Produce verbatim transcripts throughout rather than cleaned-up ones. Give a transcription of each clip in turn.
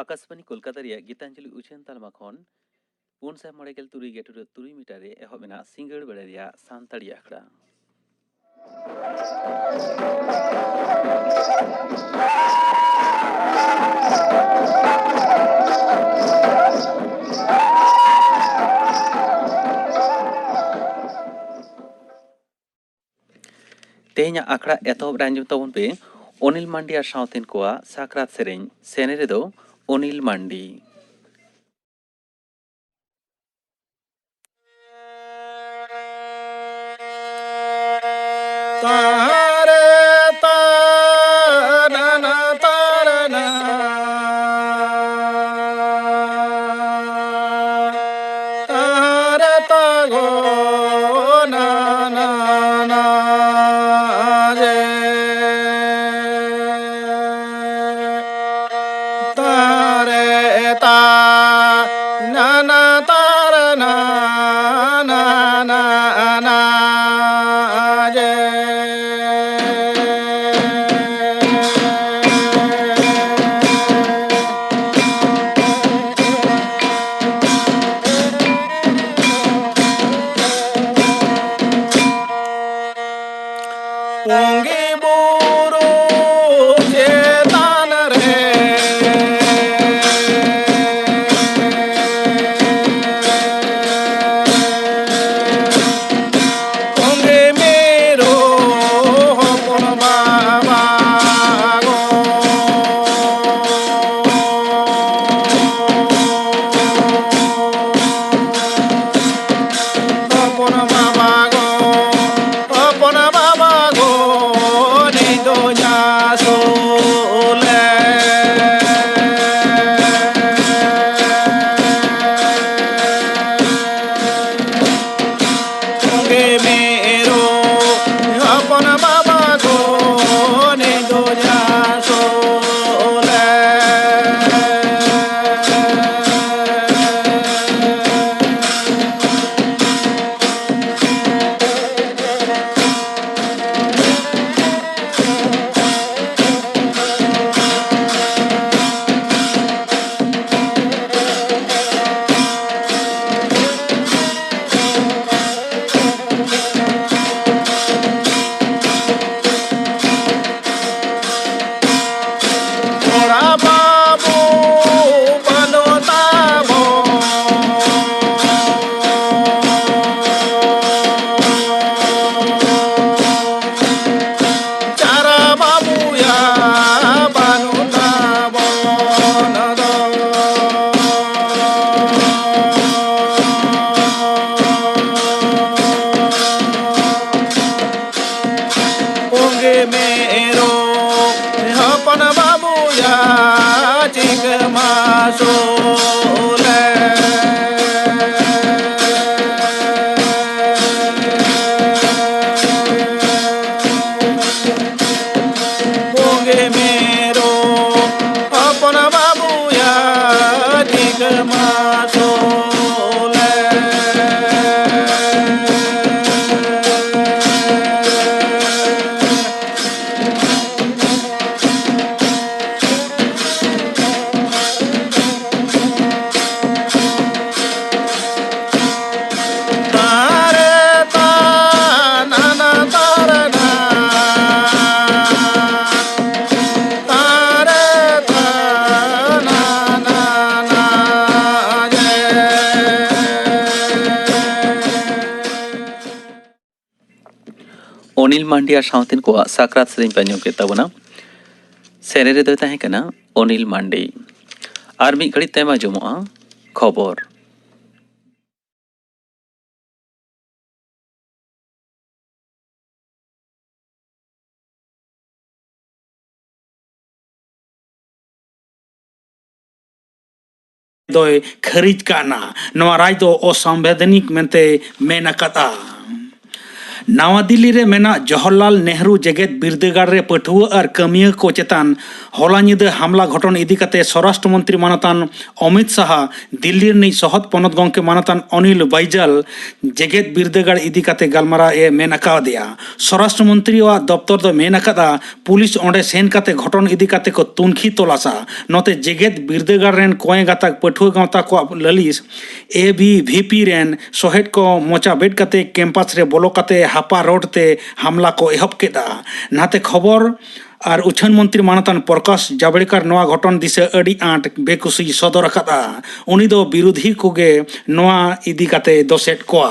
ᱟᱠᱟᱥᱵᱟᱱᱤ ᱠᱳᱞᱠᱟᱛᱟ ᱨᱮᱭᱟᱜ ᱜᱤᱛᱟᱧᱡᱚᱞᱤ ᱩᱪᱷᱟᱹᱱ ᱛᱟᱞᱢᱟ ᱠᱷᱚᱱ ᱯᱩᱱ ᱥᱟᱭ ᱢᱚᱬᱮ ᱜᱮᱞ ᱛᱩᱨᱩᱭ ᱜᱮᱴᱩᱨᱟᱹ ᱛᱩᱨᱩᱭ ᱢᱤᱴᱟᱨ ᱨᱮ ᱮᱦᱚᱵ ᱮᱱᱟ ᱥᱤᱸᱜᱟᱹᱲ ᱵᱮᱲᱟ ᱨᱮᱭᱟᱜ ᱥᱟᱱᱛᱟᱲᱤ ᱟᱠᱷᱲᱟ᱾ ᱛᱮᱦᱮᱧᱟᱜ ᱟᱠᱷᱲᱟ ᱮᱛᱚᱦᱚᱵ ᱨᱮ ᱟᱸᱡᱚᱢ ᱛᱟᱵᱚᱱ ᱯᱮ ᱚᱱᱤᱞ ᱢᱟᱱᱰᱤ ᱟᱨ ᱥᱟᱶᱛᱮᱱ ᱠᱚᱣᱟᱜ ᱥᱟᱠᱨᱟᱛ ᱥᱮᱨᱮᱧ᱾ ᱥᱮᱨᱮᱧ ᱨᱮᱫᱚ ᱚᱱᱤᱞ ᱢᱟᱱᱰᱤ᱾ ᱯᱩᱸᱜᱤ ᱵᱩᱨᱩ ᱪᱮᱛᱟᱱ ᱨᱮ ᱯᱩᱸᱜᱤ ᱢᱤᱨᱩ ᱦᱚᱯᱚᱱ ᱵᱟᱵᱟ ᱜᱚ᱾ ᱦᱚᱯᱚᱱ ᱵᱟᱵᱟ ᱜᱚ, ᱦᱚᱯᱚᱱ ᱵᱟᱵᱟ ᱜᱚ᱾ ᱚᱱᱤᱞ ᱢᱟᱱᱰᱤ ᱟᱨ ᱥᱟᱶᱛᱮᱱ ᱠᱚᱣᱟᱜ ᱥᱟᱠᱨᱟᱛ ᱥᱮᱨᱮᱧ ᱯᱮ ᱟᱸᱡᱚᱢ ᱠᱮᱫ ᱛᱟᱵᱚᱱᱟ᱾ ᱥᱮᱨᱮᱧ ᱨᱮᱫᱚᱭ ᱛᱟᱦᱮᱸ ᱠᱟᱱᱟ ᱚᱱᱤᱞ ᱢᱟᱱᱰᱤ᱾ ᱟᱨ ᱢᱤᱫ ᱜᱷᱟᱹᱲᱤᱡ ᱛᱟᱭᱚᱢ ᱟᱸᱡᱚᱢᱚᱜᱼᱟ ᱠᱷᱚᱵᱚᱨ᱾ ᱫᱚᱭ ᱠᱷᱟᱹᱨᱤᱡ ᱠᱟᱜᱼᱟ᱾ ᱱᱚᱣᱟ ᱨᱟᱭ ᱫᱚ ᱚᱥᱟᱝᱵᱤᱫᱷᱟᱱᱤᱠ ᱢᱮᱱᱛᱮ ᱢᱮᱱ ᱟᱠᱟᱫᱼᱟ᱾ ᱱᱟᱣᱟ ᱫᱤᱞᱞᱤ ᱨᱮ ᱢᱮᱱᱟᱜ ᱡᱚᱦᱚᱨᱞᱟᱞ ᱱᱮᱦᱨᱩ ᱡᱮᱜᱮᱛ ᱵᱤᱨᱫᱟᱹᱜᱟᱲ ᱨᱮ ᱯᱟᱹᱴᱷᱩᱣᱟᱹ ᱟᱨ ᱠᱟᱹᱢᱤᱭᱟᱹ ᱠᱚ ᱪᱮᱛᱟᱱ ᱦᱚᱞᱟ ᱧᱤᱫᱟᱹ ᱦᱟᱢᱞᱟ ᱜᱷᱚᱴᱚᱱ ᱤᱫᱤ ᱠᱟᱛᱮ ᱥᱚᱨᱟᱥᱴᱨᱚ ᱢᱚᱱᱛᱨᱤ ᱢᱟᱱᱚᱛᱟᱱ ᱚᱢᱤᱛ ᱥᱟᱦᱟ ᱫᱤᱞᱞᱤ ᱨᱤᱱᱤᱡ ᱥᱚᱦᱚᱫ ᱯᱚᱱᱚᱛ ᱜᱚᱢᱠᱮ ᱢᱟᱱᱚᱛᱟᱱ ᱚᱱᱤᱞ ᱵᱟᱭᱡᱟᱞ ᱡᱮᱜᱮᱛ ᱵᱤᱨᱫᱟᱹᱜᱟᱲ ᱤᱫᱤ ᱠᱟᱛᱮ ᱜᱟᱞᱢᱟᱨᱟᱣ ᱮ ᱢᱮᱱ ᱟᱠᱟᱣᱟᱫᱮᱭᱟ᱾ ᱥᱚᱨᱟᱥᱴᱨᱚ ᱢᱚᱱᱛᱨᱤᱭᱟᱜ ᱫᱚᱯᱛᱚᱨ ᱫᱚ ᱢᱮᱱ ᱟᱠᱟᱫᱼᱟ, ᱯᱩᱞᱤᱥ ᱚᱸᱰᱮ ᱥᱮᱱ ᱠᱟᱛᱮ ᱜᱷᱚᱴᱚᱱ ᱤᱫᱤ ᱠᱟᱛᱮ ᱠᱚ ᱛᱩᱱᱠᱷᱤ ᱛᱚᱞᱟᱥᱟ᱾ ᱱᱚᱛᱮ ᱡᱮᱜᱮᱛ ᱵᱤᱨᱫᱟᱹᱜᱟᱲ ᱨᱮᱱ ᱠᱚᱭᱮ ᱜᱟᱛᱟᱠ ᱯᱟᱹᱴᱷᱩᱣᱟᱹ ᱜᱟᱶᱛᱟ ᱠᱚᱣᱟᱜ ᱞᱟᱹᱞᱤᱥ ᱮ ᱵᱷᱤ ᱯᱤ ᱨᱮᱱ ᱥᱚᱦᱮᱫ ᱠᱚ ᱢᱚᱪᱟ ᱵᱮᱫ ᱠᱟᱛᱮ ᱠᱮᱢᱯᱟᱥ ᱨᱮ ᱵᱚᱞᱚ ᱠᱟᱛᱮ ᱦᱟᱯᱟ ᱨᱳᱰ ᱛᱮ ᱦᱟᱢᱞᱟ ᱠᱚ ᱮᱦᱚᱵ ᱠᱮᱫᱼᱟ᱾ ᱱᱟᱛᱮ ᱠᱷᱚᱵᱚᱨ ᱟᱨ ᱩᱪᱷᱟᱹᱱ ᱢᱚᱱᱛᱨᱤ ᱢᱟᱱᱚᱛᱟᱱ ᱯᱨᱚᱠᱟᱥ ᱡᱟᱵᱲᱮᱠᱟᱨ ᱱᱚᱣᱟ ᱜᱷᱚᱴᱚᱱ ᱫᱤᱥᱟᱹ ᱟᱹᱰᱤ ᱟᱸᱴ ᱵᱮᱠᱩᱥᱤ ᱥᱚᱫᱚᱨ ᱟᱠᱟᱫᱼᱟ᱾ ᱩᱱᱤ ᱫᱚ ᱵᱤᱨᱳᱫᱷᱤ ᱠᱚᱜᱮ ᱱᱚᱣᱟ ᱤᱫᱤ ᱠᱟᱛᱮ ᱫᱚᱥᱮᱫ ᱠᱚᱣᱟ᱾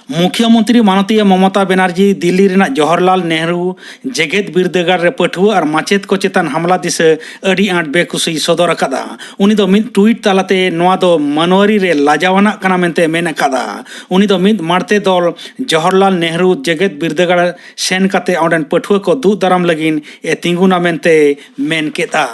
ᱢᱩᱠᱷᱭᱚᱢᱚᱱᱛᱨᱤ ᱢᱟᱱᱚᱛᱤᱭᱟᱹ ᱢᱚᱢᱚᱛᱟ ᱵᱮᱱᱟᱨᱡᱤ ᱫᱤᱞᱞᱤ ᱨᱮᱱᱟᱜ ᱡᱚᱦᱚᱨᱞᱟᱞ ᱱᱮᱦᱨᱩ ᱡᱮᱜᱮᱛ ᱵᱤᱨᱫᱟᱹᱜᱟᱲ ᱨᱮ ᱯᱟᱹᱴᱷᱩᱣᱟᱹ ᱟᱨ ᱢᱟᱪᱮᱫ ᱠᱚ ᱪᱮᱛᱟᱱ ᱦᱟᱢᱞᱟ ᱫᱤᱥᱟᱹ ᱟᱹᱰᱤ ᱟᱸᱴ ᱵᱮᱠᱩᱥᱤᱭ ᱥᱚᱫᱚᱨ ᱟᱠᱟᱫᱼᱟ᱾ ᱩᱱᱤ ᱫᱚ ᱢᱤᱫ ᱴᱩᱭᱤᱴ ᱛᱟᱞᱟᱛᱮ ᱱᱚᱣᱟ ᱫᱚ ᱢᱟᱹᱱᱣᱟᱹᱨᱤ ᱨᱮ ᱞᱟᱡᱟᱣᱟᱱᱟᱜ ᱠᱟᱱᱟ ᱢᱮᱱᱛᱮ ᱢᱮᱱ ᱟᱠᱟᱫᱼᱟ᱾ ᱩᱱᱤ ᱫᱚ ᱢᱤᱫ ᱢᱟᱲᱛᱮ ᱫᱚᱞ ᱡᱚᱦᱚᱨᱞᱟᱞ ᱱᱮᱦᱨᱩ ᱡᱮᱜᱮᱛ ᱵᱤᱨᱫᱟᱹᱜᱟᱲ ᱥᱮᱱ ᱠᱟᱛᱮ ᱚᱸᱰᱮᱱ ᱯᱟᱹᱴᱷᱩᱣᱟᱹ ᱠᱚ ᱫᱩᱜ ᱫᱟᱨᱟᱢ ᱞᱟᱹᱜᱤᱫ ᱮ ᱛᱤᱸᱜᱩᱱᱟ ᱢᱮᱱᱛᱮ ᱢᱮᱱ ᱠᱮᱫᱼᱟ᱾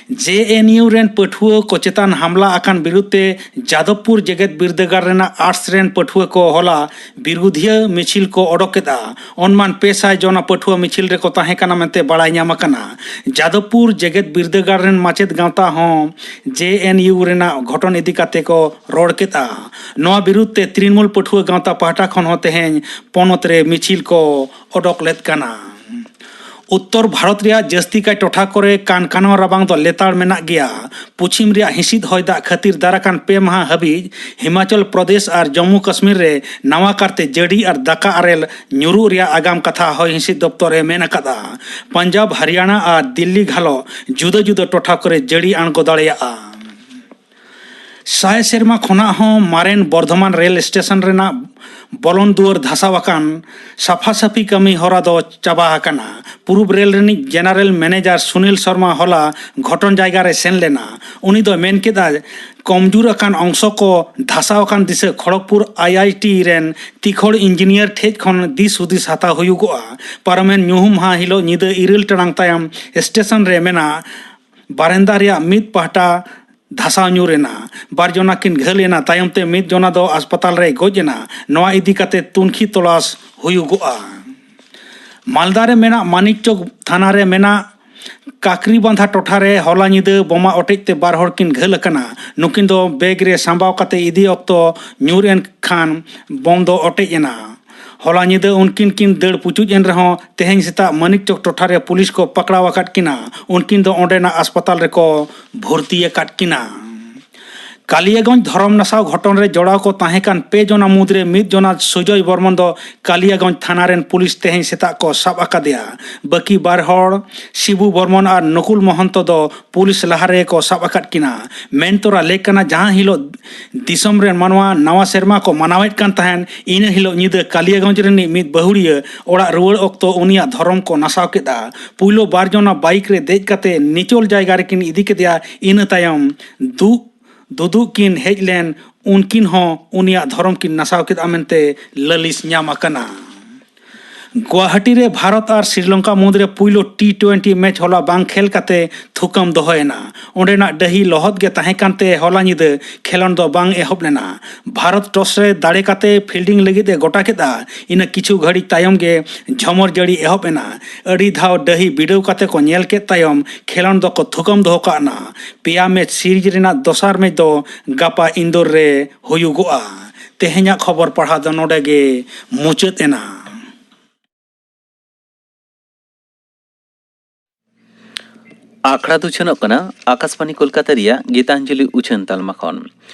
ᱡᱮ ᱮᱱ ᱭᱩ ᱨᱮᱱ ᱯᱟᱹᱴᱷᱩᱣᱟᱹ ᱠᱚ ᱪᱮᱛᱟᱱ ᱦᱟᱢᱞᱟ ᱟᱠᱟᱱ ᱵᱤᱨᱩᱫᱷ ᱛᱮ ᱡᱟᱫᱚᱵᱽᱯᱩᱨ ᱡᱮᱜᱮᱛ ᱵᱤᱨᱫᱟᱹᱜᱟᱲ ᱨᱮᱱᱟᱜ ᱟᱨᱴᱥ ᱨᱮᱱ ᱯᱟᱹᱴᱷᱩᱣᱟᱹ ᱠᱚ ᱦᱚᱞᱟ ᱵᱤᱨᱩᱫᱷᱤᱭᱟᱹ ᱢᱤᱪᱷᱤᱞ ᱠᱚ ᱚᱰᱚᱠ ᱠᱮᱫᱼᱟ᱾ ᱚᱱᱢᱟᱱ ᱯᱮ ᱥᱟᱭ ᱡᱚᱱᱟ ᱯᱟᱹᱴᱷᱩᱣᱟᱹ ᱢᱤᱪᱷᱤᱞ ᱨᱮᱠᱚ ᱛᱟᱦᱮᱸ ᱠᱟᱱᱟ ᱢᱮᱱᱛᱮ ᱵᱟᱲᱟᱭ ᱧᱟᱢ ᱟᱠᱟᱱᱟ᱾ ᱡᱟᱫᱚᱵᱽᱯᱩᱨ ᱡᱮᱜᱮᱛ ᱵᱤᱨᱫᱟᱹᱜᱟᱲ ᱨᱮᱱ ᱢᱟᱪᱮᱫ ᱜᱟᱶᱛᱟ ᱦᱚᱸ ᱡᱮ ᱮᱱ ᱭᱩ ᱨᱮᱱᱟᱜ ᱜᱷᱚᱴᱚᱱ ᱤᱫᱤ ᱠᱟᱛᱮ ᱠᱚ ᱨᱚᱲ ᱠᱮᱫᱼᱟ᱾ ᱱᱚᱣᱟ ᱵᱤᱨᱩᱫᱷ ᱛᱮ ᱛᱨᱤᱱᱢᱩᱞ ᱯᱟᱹᱴᱷᱩᱣᱟᱹ ᱜᱟᱶᱛᱟ ᱯᱟᱦᱴᱟ ᱠᱷᱚᱱ ᱦᱚᱸ ᱛᱮᱦᱮᱧ ᱯᱚᱱᱚᱛ ᱨᱮ ᱢᱤᱪᱷᱤᱞ ᱠᱚ ᱚᱰᱚᱠ ᱞᱮᱫ ᱠᱟᱱᱟ᱾ ᱩᱛᱛᱚᱨ ᱵᱷᱟᱨᱚᱛ ᱨᱮᱭᱟᱜ ᱡᱟᱹᱥᱛᱤ ᱠᱟᱭ ᱴᱚᱴᱷᱟ ᱠᱚᱨᱮ ᱠᱟᱱᱠᱟᱱᱟᱣᱟ ᱨᱟᱵᱟᱝ ᱫᱚ ᱞᱮᱛᱟᱲ ᱢᱮᱱᱟᱜ ᱜᱮᱭᱟ᱾ ᱯᱩᱪᱷᱤᱢ ᱨᱮᱭᱟᱜ ᱦᱤᱸᱥᱤᱫ ᱦᱚᱭ ᱫᱟᱜ ᱠᱷᱟᱹᱛᱤᱨ ᱫᱟᱨᱟᱠᱟᱱ ᱯᱮ ᱢᱟᱦᱟ ᱦᱟᱹᱵᱤᱡ ᱦᱤᱢᱟᱪᱚᱞ ᱯᱨᱚᱫᱮᱥ ᱟᱨ ᱡᱚᱢᱢᱩ ᱠᱟᱥᱢᱤᱨ ᱨᱮ ᱱᱟᱣᱟ ᱠᱟᱨᱛᱮ ᱡᱟᱹᱲᱤ ᱟᱨ ᱫᱟᱠᱟ ᱟᱨᱮᱞ ᱧᱩᱨᱩᱜ ᱨᱮᱭᱟᱜ ᱟᱜᱟᱢ ᱠᱟᱛᱷᱟ ᱦᱚᱭ ᱦᱤᱸᱥᱤᱫ ᱫᱚᱯᱛᱚᱨ ᱮ ᱢᱮᱱ ᱟᱠᱟᱫᱼᱟ᱾ ᱯᱟᱧᱡᱟᱵᱽ, ᱦᱟᱨᱤᱭᱟᱱᱟ ᱟᱨ ᱫᱤᱞᱞᱤ ᱜᱷᱟᱞᱚ ᱡᱩᱫᱟᱹ ᱡᱩᱫᱟᱹ ᱴᱚᱴᱷᱟ ᱠᱚᱨᱮ ᱡᱟᱹᱲᱤ ᱟᱬᱜᱚ ᱫᱟᱲᱮᱭᱟᱜᱼᱟ᱾ ᱥᱟᱭ ᱥᱮᱨᱢᱟ ᱠᱷᱚᱱᱟᱜ ᱦᱚᱸ ᱢᱟᱨᱮᱱ ᱵᱚᱨᱫᱷᱚᱢᱟᱱ ᱨᱮᱞ ᱥᱴᱮᱥᱚᱱ ᱨᱮᱱᱟᱜ ᱵᱚᱞᱚᱱ ᱫᱩᱣᱟᱹᱨ ᱫᱷᱟᱥᱟᱣ ᱟᱠᱟᱱ ᱥᱟᱯᱷᱟ ᱥᱟᱹᱯᱷᱤ ᱠᱟᱹᱢᱤ ᱦᱚᱨᱟ ᱫᱚ ᱪᱟᱵᱟ ᱟᱠᱟᱱᱟ᱾ ᱯᱩᱨᱩᱵ ᱨᱮᱞ ᱨᱤᱱᱤᱡ ᱡᱮᱱᱟᱨᱮᱞ ᱢᱮᱱᱮᱡᱟᱨ ᱥᱩᱱᱤᱞ ᱥᱚᱨᱢᱟ ᱦᱚᱞᱟ ᱜᱷᱚᱴᱚᱱ ᱡᱟᱭᱜᱟ ᱨᱮ ᱥᱮᱱ ᱞᱮᱱᱟ᱾ ᱩᱱᱤ ᱫᱚ ᱢᱮᱱ ᱠᱮᱫᱟ, ᱠᱚᱢᱡᱩᱨ ᱟᱠᱟᱱ ᱚᱝᱥᱚ ᱠᱚ ᱫᱷᱟᱥᱟᱣ ᱟᱠᱟᱱ ᱫᱤᱥᱟᱹ ᱠᱷᱚᱲᱚᱜᱽᱯᱩᱨ ᱟᱭ ᱟᱭ ᱴᱤ ᱨᱮᱱ ᱛᱤᱠᱷᱚᱲ ᱤᱧᱡᱤᱱᱤᱭᱟᱨ ᱴᱷᱮᱡ ᱠᱷᱚᱱ ᱫᱤᱥ ᱦᱩᱫᱤᱥ ᱦᱟᱛᱟᱣ ᱦᱩᱭᱩᱜᱚᱜᱼᱟ᱾ ᱯᱟᱨᱚᱢᱮᱱ ᱧᱩᱦᱩᱢ ᱢᱟᱦᱟ ᱦᱤᱞᱳᱜ ᱧᱤᱫᱟᱹ ᱤᱨᱟᱹᱞ ᱴᱟᱲᱟᱝ ᱛᱟᱭᱚᱢ ᱥᱴᱮᱥᱚᱱ ᱨᱮ ᱢᱮᱱᱟᱜ ᱵᱟᱨᱮᱱᱫᱟ ᱨᱮᱭᱟᱜ ᱢᱤᱫ ᱯᱟᱦᱴᱟ ᱫᱷᱟᱥᱟᱣ ᱧᱩᱨ ᱮᱱᱟ᱾ ᱵᱟᱨ ᱡᱚᱱᱟ ᱠᱤᱱ ᱜᱷᱟᱹᱞ ᱮᱱᱟ᱾ ᱛᱟᱭᱚᱢ ᱛᱮ ᱢᱤᱫ ᱡᱚᱱᱟ ᱫᱚ ᱦᱟᱥᱯᱟᱛᱟᱞ ᱨᱮᱭ ᱜᱚᱡ ᱮᱱᱟ᱾ ᱱᱚᱣᱟ ᱤᱫᱤ ᱠᱟᱛᱮ ᱛᱩᱱᱠᱷᱤ ᱛᱚᱞᱟᱥ ᱦᱩᱭᱩᱜᱚᱜᱼᱟ᱾ ᱢᱟᱞᱫᱟ ᱨᱮ ᱢᱮᱱᱟᱜ ᱢᱟᱱᱤᱠ ᱪᱚᱠ ᱛᱷᱟᱱᱟ ᱨᱮ ᱢᱮᱱᱟᱜ ᱠᱟᱠᱨᱤᱵᱟᱸᱫᱷᱟ ᱴᱚᱴᱷᱟ ᱨᱮ ᱦᱚᱞᱟ ᱧᱤᱫᱟᱹ ᱵᱳᱢᱟ ᱚᱴᱮᱡ ᱛᱮ ᱵᱟᱨ ᱦᱚᱲ ᱠᱤᱱ ᱜᱷᱟᱹᱞ ᱟᱠᱟᱱᱟ᱾ ᱱᱩᱠᱤᱱ ᱫᱚ ᱵᱮᱜᱽ ᱨᱮ ᱥᱟᱢᱵᱟᱣ ᱠᱟᱛᱮ ᱤᱫᱤ ᱚᱠᱛᱚ ᱧᱩᱨ ᱮᱱ ᱠᱷᱟᱱ ᱵᱳᱢ ᱫᱚ ᱚᱴᱮᱡ ᱮᱱᱟ᱾ ᱦᱚᱞᱟ ᱧᱤᱫᱟᱹ ᱩᱱᱠᱤᱱ ᱠᱤᱱ ᱫᱟᱹᱲ ᱯᱩᱪᱩᱡ ᱮᱱ ᱨᱮᱦᱚᱸ, ᱛᱮᱦᱮᱧ ᱥᱮᱛᱟᱜ ᱢᱟᱱᱤᱠ ᱪᱚᱠ ᱴᱚᱴᱷᱟ ᱨᱮ ᱯᱩᱞᱤᱥ ᱠᱚ ᱯᱟᱠᱲᱟᱣ ᱟᱠᱟᱫ ᱠᱤᱱᱟ᱾ ᱩᱱᱠᱤᱱ ᱫᱚ ᱚᱸᱰᱮᱱᱟᱜ ᱦᱟᱥᱯᱟᱛᱟᱞ ᱨᱮᱠᱚ ᱵᱷᱚᱨᱛᱤ ᱟᱠᱟᱫ ᱠᱤᱱᱟ᱾ ᱠᱟᱞᱤᱭᱟᱜᱚᱸᱡᱽ ᱫᱷᱚᱨᱚᱢ ᱱᱟᱥᱟᱣ ᱜᱷᱚᱴᱚᱱ ᱨᱮ ᱡᱚᱲᱟᱣ ᱠᱚ ᱛᱟᱦᱮᱸ ᱠᱟᱱ ᱯᱮ ᱡᱚᱱᱟ ᱢᱩᱫᱽᱨᱮ ᱢᱤᱫ ᱡᱚᱱᱟ ᱥᱩᱡᱚᱭ ᱵᱚᱨᱢᱚᱱ ᱫᱚ ᱠᱟᱞᱤᱭᱟᱜᱚᱸᱡᱽ ᱛᱷᱟᱱᱟ ᱨᱮᱱ ᱯᱩᱞᱤᱥ ᱛᱮᱦᱮᱧ ᱥᱮᱛᱟᱜ ᱠᱚ ᱥᱟᱵ ᱟᱠᱟᱫᱮᱭᱟ᱾ ᱵᱟᱹᱠᱤ ᱵᱟᱨ ᱦᱚᱲ ᱥᱤᱵᱩ ᱵᱚᱨᱢᱚᱱ ᱟᱨ ᱱᱩᱠᱩᱞ ᱢᱚᱦᱚᱱᱛᱚ ᱫᱚ ᱯᱩᱞᱤᱥ ᱞᱟᱦᱟ ᱨᱮᱜᱮ ᱠᱚ ᱥᱟᱵ ᱟᱠᱟᱫ ᱠᱤᱱᱟ᱾ ᱢᱮᱱ ᱛᱚᱨᱟ ᱞᱮᱠ ᱠᱟᱱᱟ, ᱡᱟᱦᱟᱸ ᱦᱤᱞᱳᱜ ᱫᱤᱥᱚᱢ ᱨᱮᱱ ᱢᱟᱱᱣᱟ ᱱᱟᱣᱟ ᱥᱮᱨᱢᱟ ᱠᱚ ᱢᱟᱱᱟᱣᱮᱫ ᱠᱟᱱ ᱛᱟᱦᱮᱸᱱ, ᱤᱱᱟᱹ ᱦᱤᱞᱳᱜ ᱧᱤᱫᱟᱹ ᱠᱟᱞᱤᱭᱟᱜᱚᱸᱡᱽ ᱨᱤᱱᱤᱡ ᱢᱤᱫ ᱵᱟᱹᱦᱩᱲᱤᱭᱟᱹ ᱚᱲᱟᱜ ᱨᱩᱣᱟᱹᱲ ᱚᱠᱛᱚ ᱩᱱᱤᱭᱟᱜ ᱫᱷᱚᱨᱚᱢ ᱠᱚ ᱱᱟᱥᱟᱣ ᱠᱮᱫᱼᱟ᱾ ᱯᱩᱭᱞᱩ ᱵᱟᱨ ᱡᱚᱱᱟ ᱵᱟᱭᱤᱠ ᱨᱮ ᱫᱮᱡ ᱠᱟᱛᱮ ᱱᱤᱪᱚᱞ ᱡᱟᱭᱜᱟ ᱨᱮᱠᱤᱱ ᱤᱫᱤ ᱠᱮᱫᱮᱭᱟ᱾ ᱤᱱᱟᱹ ᱛᱟᱭᱚᱢ ᱫᱩᱜ ᱫᱩᱫᱩᱜ ᱠᱤᱱ ᱦᱮᱡ ᱞᱮᱱ, ᱩᱱᱠᱤᱱ ᱦᱚᱸ ᱩᱱᱤᱭᱟᱜ ᱫᱷᱚᱨᱚᱢ ᱠᱤᱱ ᱱᱟᱥᱟᱣ ᱠᱮᱫᱼᱟ ᱢᱮᱱᱛᱮ ᱞᱟᱹᱞᱤᱥ ᱧᱟᱢ ᱟᱠᱟᱱᱟ᱾ ᱜᱩᱣᱟᱦᱟᱴᱤ ᱨᱮ ᱵᱷᱟᱨᱚᱛ ᱟᱨ ᱥᱨᱤᱞᱚᱝᱠᱟ ᱢᱩᱫᱽᱨᱮ ᱯᱩᱭᱞᱩ ᱴᱤ ᱴᱩᱭᱮᱱᱴᱤ ᱢᱮᱪ ᱦᱚᱞᱟ ᱵᱟᱝ ᱠᱷᱮᱞ ᱠᱟᱛᱮ ᱛᱷᱩᱠᱟᱹᱢ ᱫᱚᱦᱚᱭᱮᱱᱟ᱾ ᱚᱸᱰᱮᱱᱟᱜ ᱰᱟᱹᱦᱤ ᱞᱚᱦᱚᱫ ᱜᱮ ᱛᱟᱦᱮᱸ ᱠᱟᱱᱛᱮ ᱦᱚᱞᱟ ᱧᱤᱫᱟᱹ ᱠᱷᱮᱞᱚᱸᱰ ᱫᱚ ᱵᱟᱝ ᱮᱦᱚᱵ ᱞᱮᱱᱟ᱾ ᱵᱷᱟᱨᱚᱛ ᱴᱚᱥ ᱨᱮ ᱫᱟᱲᱮ ᱠᱟᱛᱮ ᱯᱷᱤᱞᱰᱤᱝ ᱞᱟᱹᱜᱤᱫ ᱮ ᱜᱚᱴᱟ ᱠᱮᱫᱼᱟ᱾ ᱤᱱᱟᱹ ᱠᱤᱪᱷᱩ ᱜᱷᱟᱹᱲᱤᱡ ᱛᱟᱭᱚᱢ ᱜᱮ ᱡᱷᱚᱢᱚᱨ ᱡᱟᱹᱲᱤ ᱮᱦᱚᱵ ᱮᱱᱟ᱾ ᱟᱹᱰᱤ ᱫᱷᱟᱣ ᱰᱟᱹᱦᱤ ᱵᱤᱰᱟᱹᱣ ᱠᱟᱛᱮ ᱠᱚ ᱧᱮᱞ ᱠᱮᱫ ᱛᱟᱭᱚᱢ ᱠᱷᱮᱞᱚᱸᱰ ᱫᱚᱠᱚ ᱛᱷᱩᱠᱟᱹᱢ ᱫᱚᱦᱚ ᱠᱟᱜᱼᱟ᱾ ᱯᱮᱭᱟ ᱢᱮᱪ ᱥᱤᱨᱤᱡᱽ ᱨᱮᱱᱟᱜ ᱫᱚᱥᱟᱨ ᱢᱮᱪ ᱫᱚ ᱜᱟᱯᱟ ᱤᱱᱫᱳᱨ ᱨᱮ ᱦᱩᱭᱩᱜᱚᱜᱼᱟ᱾ ᱛᱮᱦᱮᱧᱟᱜ ᱠᱷᱚᱵᱚᱨ ᱯᱟᱲᱦᱟᱣ ᱫᱚ ᱱᱚᱰᱮ ᱜᱮ ᱢᱩᱪᱟᱹᱫ ᱮᱱᱟ᱾ ᱟᱠᱷᱲᱟ ᱫᱚ ᱩᱪᱷᱟᱹᱱᱚᱜ ᱠᱟᱱᱟ ᱟᱠᱟᱥᱵᱟᱱᱤ ᱠᱳᱞᱠᱟᱛᱟ ᱨᱮᱭᱟᱜ ᱜᱤᱛᱟᱧᱡᱚᱞᱤ ᱩᱪᱷᱟᱹᱱ ᱛᱟᱞᱢᱟ ᱠᱷᱚᱱ᱾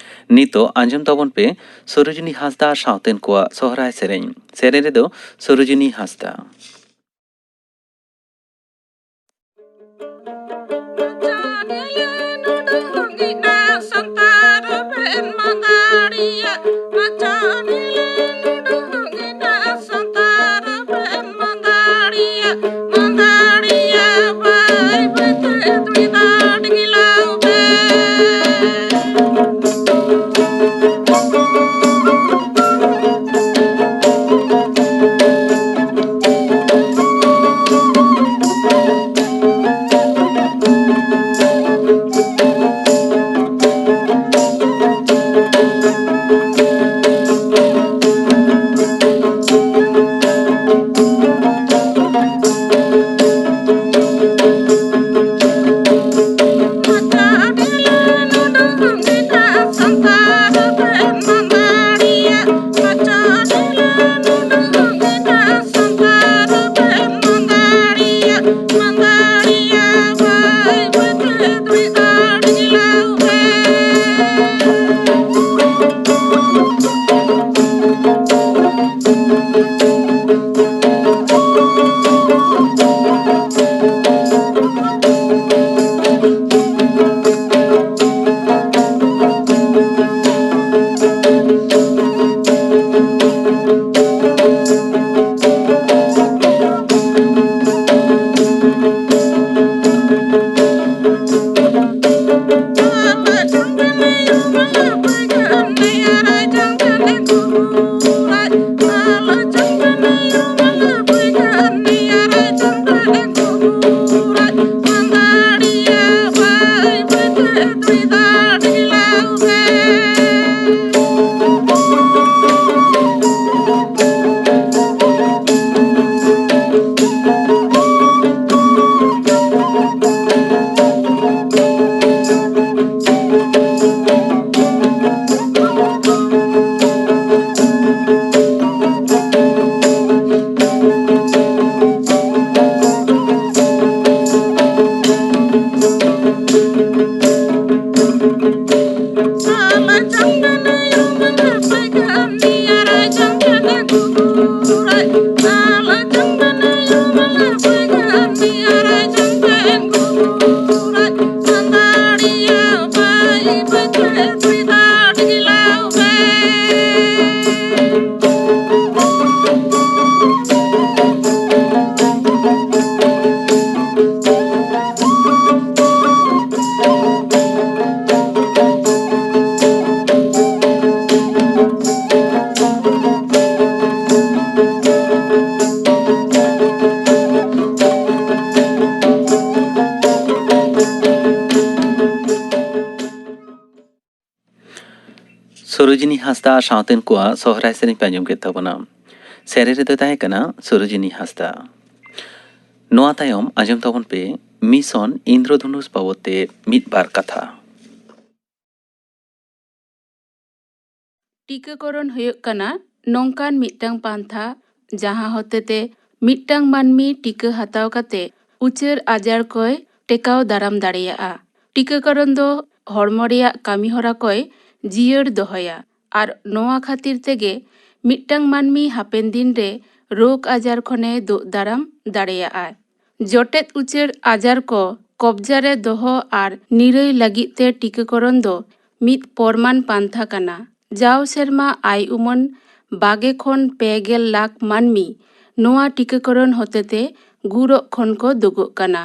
ᱱᱤᱛᱚᱜ ᱟᱸᱡᱚᱢ ᱛᱟᱵᱚᱱ ᱯᱮ ᱥᱚᱨᱳᱡᱤᱱᱤ ᱦᱟᱸᱥᱫᱟ ᱟᱨ ᱥᱟᱶᱛᱮᱱ ᱠᱚᱣᱟᱜ ᱥᱚᱦᱨᱟᱭ ᱥᱮᱨᱮᱧ᱾ ᱥᱮᱨᱮᱧ ᱨᱮᱫᱚ ᱥᱚᱨᱳᱡᱤᱱᱤ ᱦᱟᱸᱥᱫᱟ᱾ ᱥᱚᱨᱳᱡᱤᱱᱤ ᱦᱟᱸᱥᱫᱟ ᱥᱟᱶᱛᱮᱱ ᱠᱚᱣᱟᱜ ᱥᱚᱦᱨᱟᱭ ᱥᱮᱨᱮᱧ ᱯᱮ ᱟᱸᱡᱚᱢ ᱠᱮᱫ ᱛᱟᱵᱚᱱᱟ᱾ ᱥᱮᱨᱮᱧ ᱨᱮᱫᱚᱭ ᱛᱟᱦᱮᱸ ᱠᱟᱱᱟ ᱥᱚᱨᱳᱡᱤᱱᱤ ᱦᱟᱸᱥᱫᱟ᱾ ᱱᱚᱣᱟ ᱛᱟᱭᱚᱢ ᱟᱸᱡᱚᱢ ᱛᱟᱵᱚᱱ ᱯᱮ ᱢᱤᱥᱚᱱ ᱤᱱᱫᱨᱚᱫᱷᱚᱱᱩᱥ ᱵᱟᱵᱚᱫ ᱛᱮ ᱢᱤᱫ ᱵᱟᱨ ᱠᱟᱛᱷᱟ᱾ ᱴᱤᱠᱟᱹᱠᱚᱨᱚᱱ ᱦᱩᱭᱩᱜ ᱠᱟᱱᱟ ᱱᱚᱝᱠᱟᱱ ᱢᱤᱫᱴᱟᱝ ᱯᱟᱱᱛᱷᱟ, ᱡᱟᱦᱟᱸ ᱦᱚᱛᱮᱛᱮ ᱢᱤᱫᱴᱟᱝ ᱢᱟᱹᱱᱢᱤ ᱴᱤᱠᱟᱹ ᱦᱟᱛᱟᱣ ᱠᱟᱛᱮ ᱩᱪᱟᱹᱲ ᱟᱡᱟᱨ ᱠᱚᱭ ᱴᱮᱠᱟᱣ ᱫᱟᱨᱟᱢ ᱫᱟᱲᱮᱭᱟᱜᱼᱟ᱾ ᱴᱤᱠᱟᱹᱠᱚᱨᱚᱱ ᱫᱚ ᱦᱚᱲᱢᱚ ᱨᱮᱭᱟᱜ ᱠᱟᱹᱢᱤᱦᱚᱨᱟ ᱠᱚᱭ ᱡᱤᱭᱟᱹᱲ ᱫᱚᱦᱚᱭᱟ ᱟᱨ ᱱᱚᱣᱟ ᱠᱷᱟᱹᱛᱤᱨ ᱛᱮᱜᱮ ᱢᱤᱫᱴᱟᱝ ᱢᱟᱹᱱᱢᱤ ᱦᱟᱯᱮᱱ ᱫᱤᱱ ᱨᱮ ᱨᱳᱜᱽ ᱟᱡᱟᱨ ᱠᱷᱚᱱᱮ ᱫᱩᱜ ᱫᱟᱨᱟᱢ ᱫᱟᱲᱮᱭᱟᱜᱼᱟᱭ᱾ ᱡᱚᱴᱮᱫ ᱩᱪᱟᱹᱲ ᱟᱡᱟᱨ ᱠᱚ ᱠᱚᱵᱡᱟ ᱨᱮ ᱫᱚᱦᱚ ᱟᱨ ᱱᱤᱨᱟᱹᱭ ᱞᱟᱹᱜᱤᱫ ᱛᱮ ᱴᱤᱠᱟᱹᱠᱚᱨᱚᱱ ᱫᱚ ᱢᱤᱫ ᱯᱚᱨᱢᱟᱱ ᱯᱟᱱᱛᱷᱟ ᱠᱟᱱᱟ᱾ ᱡᱟᱣ ᱥᱮᱨᱢᱟ ᱟᱭ ᱩᱢᱟᱹᱱ ᱵᱟᱜᱮ ᱠᱷᱚᱱ ᱯᱮ ᱜᱮᱞ ᱞᱟᱠᱷ ᱢᱟᱹᱱᱢᱤ ᱱᱚᱣᱟ ᱴᱤᱠᱟᱹᱠᱚᱨᱚᱱ ᱦᱚᱛᱮᱛᱮ ᱜᱩᱨᱚᱜ ᱠᱷᱚᱱ ᱠᱚ ᱫᱩᱜᱚᱜ ᱠᱟᱱᱟ᱾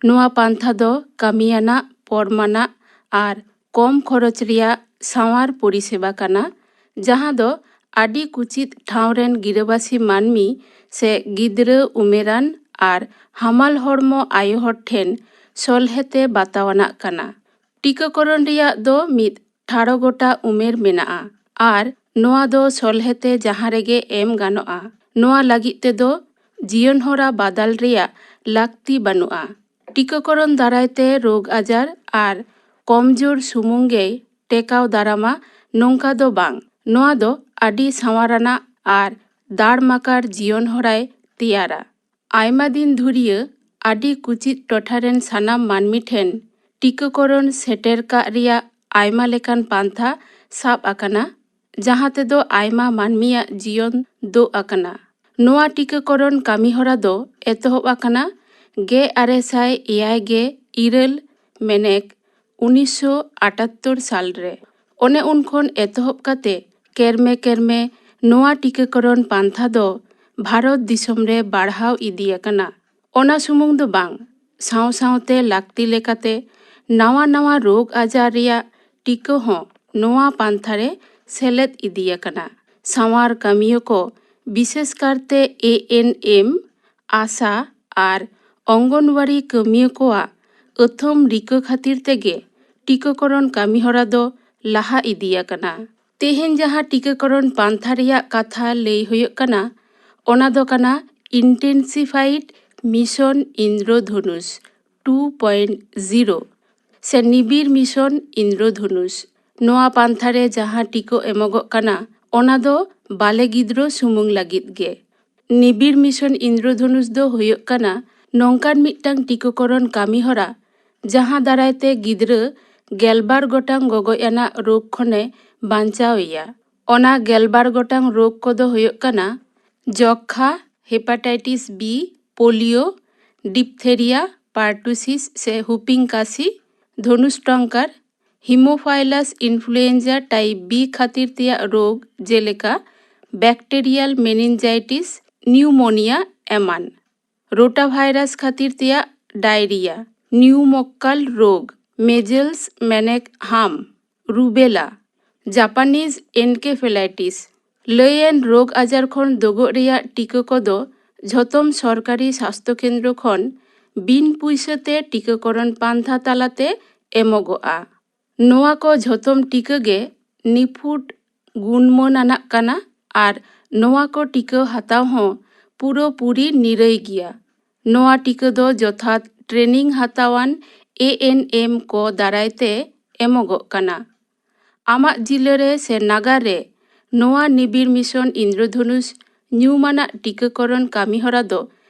ᱱᱚᱣᱟ ᱯᱟᱱᱛᱷᱟ ᱫᱚ ᱠᱟᱹᱢᱤᱭᱟᱱᱟᱜ, ᱯᱚᱨᱢᱟᱱᱟᱜ ᱟᱨ ᱠᱚᱢ ᱠᱷᱚᱨᱚᱪ ᱨᱮᱭᱟᱜ ᱥᱟᱶᱟᱨ ᱯᱚᱨᱤᱥᱮᱵᱟ ᱠᱟᱱᱟ, ᱡᱟᱦᱟᱸ ᱫᱚ ᱟᱹᱰᱤ ᱠᱩᱪᱤᱛ ᱴᱷᱟᱶ ᱨᱮᱱ ᱜᱤᱨᱟᱹᱵᱟᱹᱥᱤ ᱢᱟᱹᱱᱢᱤ ᱥᱮ ᱜᱤᱫᱽᱨᱟᱹ ᱩᱢᱮᱨᱟᱱ ᱟᱨ ᱦᱟᱢᱟᱞ ᱦᱚᱲᱢᱚ ᱟᱭᱳ ᱦᱚᱲ ᱴᱷᱮᱱ ᱥᱚᱞᱦᱮ ᱛᱮ ᱵᱟᱛᱟᱣᱟᱱᱟᱜ ᱠᱟᱱᱟ᱾ ᱴᱤᱠᱟᱹᱠᱚᱨᱚᱱ ᱨᱮᱭᱟᱜ ᱫᱚ ᱢᱤᱫ ᱴᱷᱟᱲᱚ ᱜᱚᱴᱟ ᱩᱢᱮᱨ ᱢᱮᱱᱟᱜᱼᱟ ᱟᱨ ᱱᱚᱣᱟ ᱫᱚ ᱥᱚᱞᱦᱮ ᱛᱮ ᱡᱟᱦᱟᱸ ᱨᱮᱜᱮ ᱮᱢ ᱜᱟᱱᱚᱜᱼᱟ᱾ ᱱᱚᱣᱟ ᱞᱟᱹᱜᱤᱫ ᱛᱮᱫᱚ ᱡᱤᱭᱚᱱ ᱦᱚᱨᱟ ᱵᱟᱫᱟᱞ ᱨᱮᱭᱟᱜ ᱞᱟᱹᱠᱛᱤ ᱵᱟᱹᱱᱩᱜᱼᱟ᱾ ᱴᱤᱠᱟᱹᱠᱚᱨᱚᱱ ᱫᱟᱨᱟᱭ ᱛᱮ ᱨᱳᱜᱽ ᱟᱡᱟᱨ ᱟᱨ ᱠᱚᱢᱡᱳᱨ ᱥᱩᱢᱩᱝ ᱜᱮᱭ ᱴᱮᱠᱟᱣ ᱫᱟᱨᱟᱢᱟ, ᱱᱚᱝᱠᱟ ᱫᱚ ᱵᱟᱝ᱾ ᱱᱚᱣᱟ ᱫᱚ ᱟᱹᱰᱤ ᱥᱟᱶᱟᱨᱟᱱᱟᱜ ᱟᱨ ᱫᱟᱲᱢᱟᱠᱟᱲ ᱡᱤᱭᱚᱱ ᱦᱚᱨᱟᱭ ᱛᱮᱭᱟᱨᱟ᱾ ᱟᱭᱢᱟ ᱫᱤᱱ ᱫᱷᱩᱨᱤᱭᱟᱹ ᱟᱹᱰᱤ ᱠᱩᱪᱤᱛ ᱴᱚᱴᱷᱟ ᱨᱮᱱ ᱥᱟᱱᱟᱢ ᱢᱟᱹᱱᱢᱤ ᱴᱷᱮᱱ ᱴᱤᱠᱟᱹᱠᱚᱨᱚᱱ ᱥᱮᱴᱮᱨ ᱠᱟᱜ ᱨᱮᱭᱟᱜ ᱟᱭᱢᱟ ᱞᱮᱠᱟᱱ ᱯᱟᱱᱛᱷᱟ ᱥᱟᱵ ᱟᱠᱟᱱᱟ, ᱡᱟᱦᱟᱸ ᱛᱮᱫᱚ ᱟᱭᱢᱟ ᱢᱟᱹᱱᱢᱤᱭᱟᱜ ᱡᱤᱭᱚᱱ ᱫᱳᱜ ᱟᱠᱟᱱᱟ᱾ ᱱᱚᱣᱟ ᱴᱤᱠᱟᱹᱠᱚᱨᱚᱱ ᱠᱟᱹᱢᱤᱦᱚᱨᱟ ᱫᱚ ᱮᱛᱚᱦᱚᱵ ᱟᱠᱟᱱᱟ ᱜᱮᱞ ᱟᱨᱮ ᱥᱟᱭ ᱮᱭᱟᱭ ᱜᱮᱞ ᱤᱨᱟᱹᱞ ᱢᱮᱱᱮᱠ ᱩᱱᱤᱥᱥᱚ ᱟᱴᱟᱛᱛᱳᱨ ᱥᱟᱞ ᱨᱮ᱾ ᱚᱱᱮ ᱩᱱ ᱠᱷᱚᱱ ᱮᱛᱚᱦᱚᱵ ᱠᱟᱛᱮ ᱠᱮᱨᱢᱮ ᱠᱮᱨᱢᱮ ᱱᱚᱣᱟ ᱴᱤᱠᱟᱹᱠᱚᱨᱚᱱ ᱯᱟᱱᱛᱷᱟ ᱫᱚ ᱵᱷᱟᱨᱚᱛ ᱫᱤᱥᱚᱢ ᱨᱮ ᱵᱟᱲᱦᱟᱣ ᱤᱫᱤ ᱟᱠᱟᱱᱟ᱾ ᱚᱱᱟ ᱥᱩᱢᱩᱝ ᱫᱚ ᱵᱟᱝ, ᱥᱟᱶ ᱥᱟᱶᱛᱮ ᱞᱟᱹᱠᱛᱤ ᱞᱮᱠᱟᱛᱮ ᱱᱟᱣᱟ ᱱᱟᱣᱟ ᱨᱳᱜᱽ ᱟᱡᱟᱨ ᱨᱮᱭᱟᱜ ᱴᱤᱠᱟᱹ ᱦᱚᱸ ᱱᱚᱣᱟ ᱯᱟᱱᱛᱷᱟ ᱨᱮ ᱥᱮᱞᱮᱫ ᱤᱫᱤ ᱟᱠᱟᱱᱟ᱾ ᱥᱟᱶᱟᱨ ᱠᱟᱹᱢᱤᱭᱟᱹ ᱠᱚ, ᱵᱤᱥᱮᱥ ᱠᱟᱨᱛᱮ ᱮ ᱮᱱ ᱮᱢ, ᱟᱥᱟ ᱟᱨ ᱚᱝᱜᱚᱱᱣᱟᱲᱤ ᱠᱟᱹᱢᱤᱭᱟᱹ ᱠᱚᱣᱟᱜ ᱟᱹᱛᱷᱟᱹᱢ ᱨᱤᱠᱟᱹ ᱠᱷᱟᱹᱛᱤᱨ ᱛᱮᱜᱮ ᱴᱤᱠᱟᱹᱠᱚᱨᱚᱱ ᱠᱟᱹᱢᱤᱦᱚᱨᱟ ᱫᱚ ᱞᱟᱦᱟ ᱤᱫᱤ ᱟᱠᱟᱱᱟ᱾ ᱛᱮᱦᱮᱧ ᱡᱟᱦᱟᱸ ᱴᱤᱠᱟᱹᱠᱚᱨᱚᱱ ᱯᱟᱱᱛᱷᱟ ᱨᱮᱭᱟᱜ ᱠᱟᱛᱷᱟ ᱞᱟᱹᱭ ᱦᱩᱭᱩᱜ ᱠᱟᱱᱟ, ᱚᱱᱟ ᱫᱚ ᱠᱟᱱᱟ Intensified Mission Indrodhonus two point zero ᱥᱮ ᱱᱤᱵᱤᱲ mission Indrodhonus᱾ ᱱᱚᱣᱟ ᱯᱟᱱᱛᱷᱟ ᱨᱮ ᱡᱟᱦᱟᱸ ᱴᱤᱠᱟᱹ ᱮᱢᱚᱜᱚᱜ ᱠᱟᱱᱟ, ᱚᱱᱟ ᱫᱚ ᱵᱟᱞᱮ ᱜᱤᱫᱽᱨᱟᱹ ᱥᱩᱢᱩᱝ ᱞᱟᱹᱜᱤᱫ ᱜᱮ᱾ ᱱᱤᱵᱤᱲ mission Indrodhonus ᱫᱚ ᱦᱩᱭᱩᱜ ᱠᱟᱱᱟ ᱱᱚᱝᱠᱟᱱ ᱢᱤᱫᱴᱟᱝ ᱴᱤᱠᱟᱹᱠᱚᱨᱚᱱ ᱠᱟᱹᱢᱤᱦᱚᱨᱟ, ᱡᱟᱦᱟᱸ ᱫᱟᱨᱟᱭ ᱛᱮ ᱜᱤᱫᱽᱨᱟᱹ ᱜᱮᱞᱵᱟᱨ ᱜᱚᱴᱟᱝ ᱜᱚᱜᱚᱡ ᱟᱱᱟᱜ ᱨᱳᱜᱽ ᱠᱷᱚᱱᱮ ᱵᱟᱧᱪᱟᱣ ᱮᱭᱟ᱾ ᱚᱱᱟ ᱜᱮᱞᱵᱟᱨ ᱜᱚᱴᱟᱝ ᱨᱳᱜᱽ ᱠᱚᱫᱚ ᱦᱩᱭᱩᱜ ᱠᱟᱱᱟ ᱡᱚᱠᱠᱷᱟ, hepatitis B, polio, diphtheria, pertussis ᱥᱮ whooping cough, ᱫᱷᱚᱱᱩᱥᱴᱚᱝᱠᱟᱨ, Haemophilus influenza type B ᱠᱷᱟᱹᱛᱤᱨ ᱛᱮᱭᱟᱜ ᱨᱳᱜᱽ, ᱡᱮᱞᱮᱠᱟ bacterial meningitis, pneumonia ᱮᱢᱟᱱ᱾ Rotavirus ᱠᱷᱟᱹᱛᱤᱨ ᱛᱮᱭᱟᱜ diarrhea, pneumococcal ᱨᱳᱜᱽ, measles, ᱢᱮᱱᱮᱠ ᱦᱟᱢ, rubella, Japanese encephalitis ᱞᱟᱹᱭᱮᱱ ᱨᱳᱜᱽ ᱟᱡᱟᱨ ᱠᱷᱚᱱ ᱫᱳᱜᱳᱜ ᱨᱮᱭᱟᱜ ᱴᱤᱠᱟᱹ ᱠᱚᱫᱚ ᱡᱷᱚᱛᱚᱢ ᱥᱚᱨᱠᱟᱨᱤ ᱥᱟᱥᱛᱷᱚ ᱠᱮᱱᱫᱨᱚ ᱠᱷᱚᱱ ᱵᱤᱱ ᱯᱩᱭᱥᱟᱹ ᱛᱮ ᱴᱤᱠᱟᱹᱠᱚᱨᱚᱱ ᱯᱟᱱᱛᱷᱟ ᱛᱟᱞᱟᱛᱮ ᱮᱢᱚᱜᱚᱜᱼᱟ᱾ ᱱᱚᱣᱟ ᱠᱚ ᱡᱷᱚᱛᱚᱢ ᱴᱤᱠᱟᱹ ᱜᱮ ᱱᱤᱯᱷᱩᱴ ᱜᱩᱱᱢᱟᱹᱱ ᱟᱱᱟᱜ ᱠᱟᱱᱟ ᱟᱨ ᱱᱚᱣᱟ ᱠᱚ ᱴᱤᱠᱟᱹ ᱦᱟᱛᱟᱣ ᱦᱚᱸ ᱯᱩᱨᱟᱹᱯᱩᱨᱤ ᱱᱤᱨᱟᱹᱭ ᱜᱮᱭᱟ᱾ ᱱᱚᱣᱟ ᱴᱤᱠᱟᱹ ᱫᱚ ᱡᱚᱛᱷᱟᱛ training ᱦᱟᱛᱟᱣᱟᱱ A N M ᱠᱚ ᱫᱟᱨᱟᱭ ᱛᱮ ᱮᱢᱚᱜᱚᱜ ᱠᱟᱱᱟ᱾ ᱟᱢᱟᱜ ᱡᱤᱞᱟᱹ ᱨᱮ ᱥᱮ ᱱᱟᱜᱟᱨ ᱨᱮ ᱱᱚᱣᱟ ᱱᱤᱵᱤᱲ mission Indrodhonus ᱧᱩᱢᱟᱱᱟᱜ ᱴᱤᱠᱟᱹᱠᱚᱨᱚᱱ ᱠᱟᱹᱢᱤᱦᱚᱨᱟ ᱫᱚ